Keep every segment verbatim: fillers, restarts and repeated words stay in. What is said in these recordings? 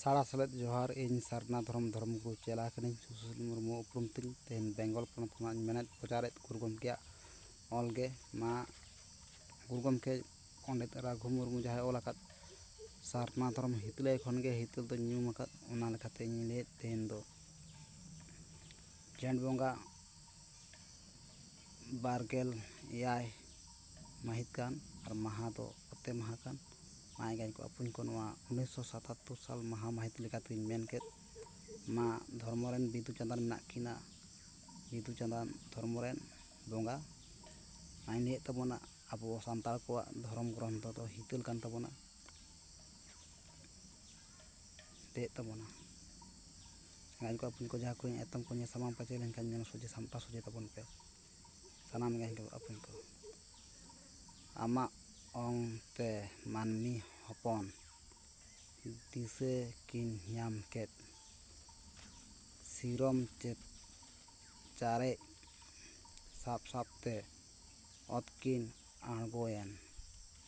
ᱥᱟᱲᱟ ᱥᱮᱞᱮᱫ ᱡᱚᱦᱟᱨ᱾ ᱤᱧ ᱥᱟᱨᱱᱟ ᱫᱷᱚᱨᱚᱢ ᱫᱷᱚᱨᱚᱢ ᱜᱩᱨᱩ ᱪᱮᱞᱟ ᱠᱟᱹᱱᱟᱹᱧ, ᱥᱩᱥᱤᱞ ᱢᱩᱨᱢᱩ ᱩᱯᱨᱩᱢ ᱛᱤᱧ᱾ ᱛᱮᱦᱮᱧ ᱵᱮᱝᱜᱚᱞ ᱯᱚᱱᱚᱛ ᱠᱷᱚᱱᱟᱜ ᱤᱧ ᱢᱮᱱᱮᱫ ᱯᱨᱚᱪᱟᱨᱮᱫ ᱜᱩᱨᱩ ᱜᱚᱢᱠᱮᱭᱟᱜ ᱚᱞ ᱜᱮ᱾ ᱢᱟ ᱜᱩᱨᱩ ᱜᱚᱢᱠᱮ ᱯᱚᱱᱰᱤᱛ ᱨᱟᱹᱜᱷᱩ ᱢᱩᱨᱢᱩ ᱡᱟᱦᱟᱸᱭ ᱚᱞ ᱟᱠᱟᱫ ᱥᱟᱨᱱᱟ ᱫᱷᱚᱨᱚᱢ ᱦᱤᱛᱟᱹᱞᱟᱹᱭ ᱠᱷᱚᱱ ᱜᱮ ᱦᱤᱛᱟᱹᱞ ᱫᱚ ᱧᱩᱢ ᱟᱠᱟᱫ, ᱚᱱᱟ ᱞᱮᱠᱟᱛᱮ ᱤᱧ ᱞᱟᱹᱭᱮᱫ ᱛᱮᱦᱮᱧ ᱫᱚ ᱡᱷᱮᱸᱴ ᱵᱚᱸᱜᱟ ᱵᱟᱨ ᱜᱮᱞ ᱮᱭᱟᱭ ᱢᱟᱹᱦᱤᱛ ᱠᱟᱱ ᱟᱨ ᱢᱟᱦᱟ ᱫᱚ ᱚᱛᱮ ᱢᱟᱦᱟ ᱠᱟᱱ᱾ ᱢᱟ ᱮᱸᱜᱟᱧ ᱠᱚ ᱟᱹᱯᱩᱧ ᱠᱚ, ᱱᱚᱣᱟ ᱩᱱᱤᱥᱥᱚ ᱥᱟᱛᱟᱛᱛᱳᱨ ᱥᱟᱞ ᱢᱟᱦᱟ ᱢᱟᱹᱦᱤᱛ ᱞᱮᱠᱟᱛᱮᱧ ᱢᱮᱱ ᱠᱮᱫ᱾ ᱢᱟ ᱫᱷᱚᱨᱢᱚ ᱨᱮᱱ ᱵᱤᱫᱩ ᱪᱟᱸᱫᱟᱱ ᱢᱮᱱᱟᱜ ᱠᱤᱱᱟ, ᱵᱤᱫᱩ ᱪᱟᱸᱫᱟᱱ ᱫᱷᱚᱨᱢᱚ ᱨᱮᱱ ᱵᱚᱸᱜᱟ᱾ ᱢᱟᱧ ᱞᱟᱹᱭᱮᱫ ᱛᱟᱵᱚᱱᱟ ᱟᱵᱚ ᱥᱟᱱᱛᱟᱲ ᱠᱚᱣᱟᱜ ᱫᱷᱚᱨᱚᱢ ᱜᱨᱚᱱᱛᱷᱚ ᱫᱚ ᱦᱤᱛᱟᱹᱞ ᱠᱟᱱ ᱛᱟᱵᱚᱱᱟ, ᱞᱟᱹᱭᱮᱫ ᱛᱟᱵᱚᱱᱟ᱾ ᱮᱸᱜᱟᱧ ᱠᱚ ᱟᱹᱯᱩᱧ ᱠᱚ, ᱡᱟᱦᱟᱸ ᱠᱚᱨᱮᱧ ᱮᱛᱚᱢ ᱠᱚ ᱧᱮᱞ ᱥᱟᱢᱟᱝ ᱯᱟᱪᱮ ᱞᱮᱱᱠᱷᱟᱱ ᱧᱮᱞ ᱥᱚᱡᱷᱮ ᱥᱟᱢᱴᱟᱣ ᱥᱚᱡᱷᱮ ᱛᱟᱵᱚᱱ ᱯᱮ ᱥᱟᱱᱟᱢ ᱮᱸᱜᱟᱧ ᱠᱚ ᱟᱹᱯᱩᱧ ᱠᱚ᱾ ᱟᱢᱟᱜ ᱚᱝ ᱛᱮ ᱢᱟᱹᱱᱢᱤ ᱦᱚᱯᱚᱱ ᱫᱤᱥᱟᱹ ᱠᱤᱱ ᱧᱟᱢ ᱠᱮᱫ, ᱥᱤᱨᱚᱢ ᱪᱮᱫ ᱪᱟᱨᱮᱡ ᱥᱟᱵ ᱥᱟᱵ ᱛᱮ ᱚᱛ ᱠᱤᱱ ᱟᱬᱜᱚᱭᱮᱱ᱾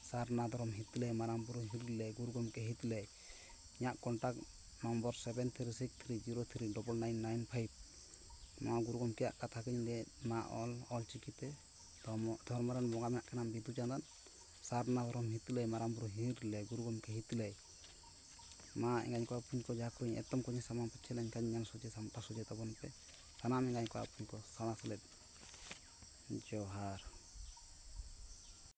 ᱥᱟᱨᱱᱟ ᱫᱷᱚᱨᱚᱢ ᱦᱤᱛᱞᱟᱹᱭ, ᱢᱟᱨᱟᱝ ᱵᱩᱨᱩ ᱦᱤᱨᱞᱟᱹᱭ, ᱜᱩᱨᱩ ᱜᱚᱢᱠᱮ ᱦᱤᱛᱞᱟᱹᱭ᱾ ᱤᱧᱟᱹᱜ contact number seven three six three zero three double nine nine five᱾ ᱱᱚᱣᱟ ᱜᱩᱨᱩ ᱜᱚᱢᱠᱮᱭᱟᱜ ᱠᱟᱛᱷᱟ ᱜᱤᱧ ᱞᱟᱹᱭᱮᱫ, ᱢᱟ ᱚᱞ, ᱚᱞ ᱪᱤᱠᱤᱛᱮ᱾ ᱫᱷᱚᱨᱢᱚ, ᱫᱷᱚᱨᱢᱚ ᱨᱮᱱ ᱵᱚᱸᱜᱟ ᱢᱮᱱᱟᱜ ᱠᱤᱱᱟ ᱵᱤᱫᱩ ᱪᱟᱸᱫᱟᱱ, ᱥᱟᱨᱱᱟ ᱫᱷᱚᱨᱚᱢ ᱦᱤᱛᱞᱟᱹᱭ, ᱢᱟᱨᱟᱝ ᱵᱩᱨᱩ ᱦᱤᱨᱞᱟᱹᱭ, ᱜᱩᱨᱩ ᱜᱚᱢᱠᱮ ᱦᱤᱛᱞᱟᱹᱭ᱾ ᱢᱟ ᱮᱸᱜᱟᱧ ᱠᱚ ᱟᱹᱯᱩᱧ ᱠᱚ, ᱡᱟᱦᱟᱸ ᱠᱚᱨᱮᱧ ᱮᱛᱚᱢ ᱠᱚᱧ ᱥᱟᱢᱟᱝ ᱯᱟᱪᱷᱮ ᱞᱮᱱᱠᱷᱟᱱ ᱧᱮᱞ ᱥᱚᱡᱷᱮ ᱥᱟᱢᱴᱟᱣ ᱥᱚᱡᱷᱮ ᱛᱟᱵᱚᱱ ᱯᱮ ᱥᱟᱱᱟᱢ ᱮᱸᱜᱟᱧ ᱠᱚ ᱟᱹᱯᱩᱧ ᱠᱚ᱾ ᱥᱟᱲᱟ ᱥᱮᱞᱮᱫ ᱡᱚᱦᱟᱨ᱾